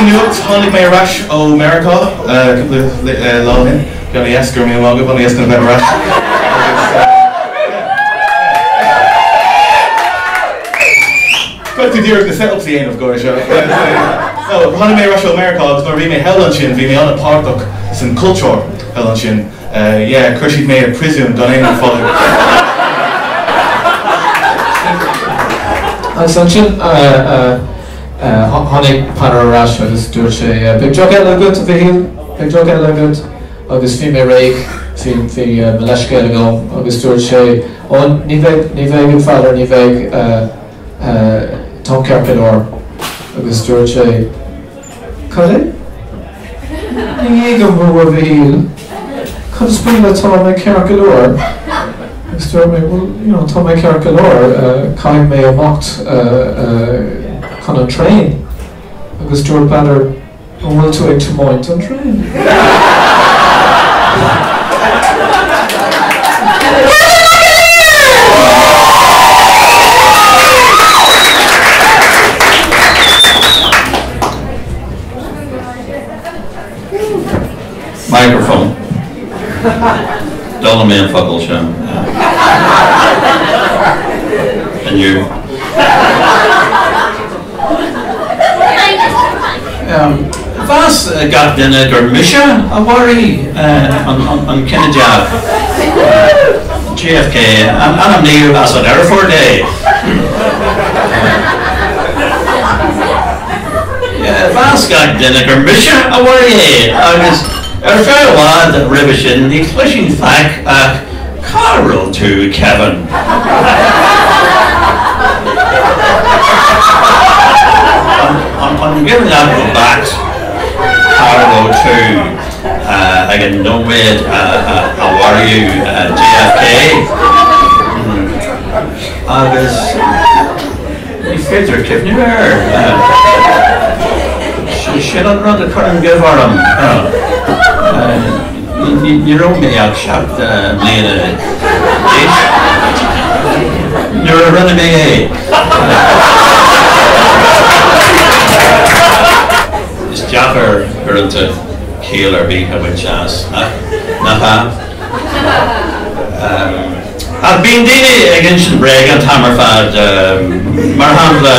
Sin nuacht, tháinig mé ar ais ó Meiriceá cúpla lá ó shin. Bhí ana-dheas, go raibh míle maith agaibh, ana-dheas chun a bheith ar ais. Agus Caithfidh tú díreach na set-ups a dhéanamh go seo. No, tháinig mé ar ais ó Meiriceá agus nuair a bhí mé thall ansin bhí mé an-páirteach san cultúr thall ansin. Yeah, chuir siad mé i príosún gan aon fáth. Agus ansin tháinig Peadar ar ais agus dúirt sé, Beidh joke eile agat, a Mhichíl, beidh joke eile agat. Agus bhí mé réidh, bhí bhí mo leithscéal agam agus dúirt sé, Ó, ní bheidh, ní bheidh a Pheadair, ní bheidh, táim ceart go leor. Agus dúirt sé, Cad é? Ní thuigim thú, a Mhichíl. Cad is brí le tá mé ceart go leor? Agus dúirt mé, Bhuel, you know, tá mé ceart go leor, caithfidh mé imeacht chun an traein. Agus dúirt Peadar, An bhfuil tú ag tiomáint an traein? Kevin McAleer! Microphone. D'fhoghlaim mé an focal sin inniu. Mheas gach duine gur mise a mharaigh an Cinnéideach, JFK, ainmníodh as an aerfort é. Mheas gach duine gur mise a mharaigh é agus ar feadh i bhfad roimhe sin ní chloisinn faic ach Cá raibh tú, Kevin? An gcuimhin leat go beacht cá raibh tú ag an nóiméad a maraíodh JFK? Agus ní féidir cuimhniú air. Sin an rud a chuireann goimh orm. Ní raibh mé ach 7 mbliana d'aois nuair a rinne mé é. Is deacair uaireanta ciall ar bith a bhaint as, nach ea? Ach bíonn daoine ag insint bréaga an t-am ar fad. Mar shampla,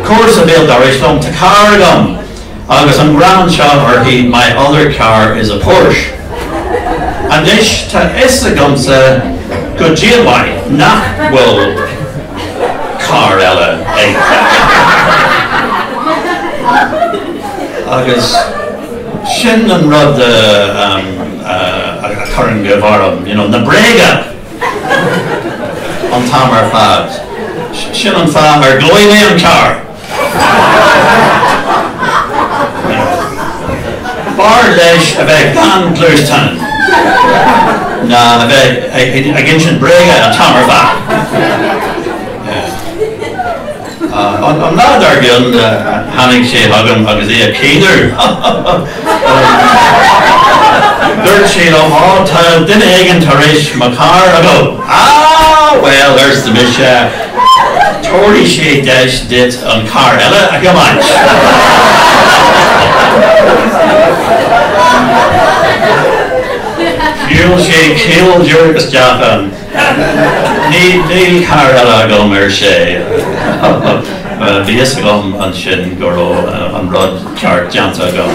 comharsa béal dorais liom, tá carr agam! Agus an greamán seo uirthi, My other car is a Porsche. Anois tá fhios agamsa go dianmhaith nach bhfuil carr eile aici. Agus sin an rud a chuireann goimh orm, you know, na bréaga an t-am ar fad. Sin an fáth ar ghlaoigh mé an carr. B'fhearr leis a bheith gan gluaisteán ná a bheith ag insint bréaga an t-am ar fad. An lá dár gcionn tháinig sé chugam agus é ag caoineadh. Dúirt sé liom, Ó, tá duine éigin tar éis mo charr a ghoid. Á, bhuel, arsa mise, Tabharfaidh sé deis duit an carr eile a thiomáint. Shiúil sé caol díreach isteach ann. Níl carr eile agam, ar sé. Bhí fhios agam ansin go raibh an rud ceart déanta agam.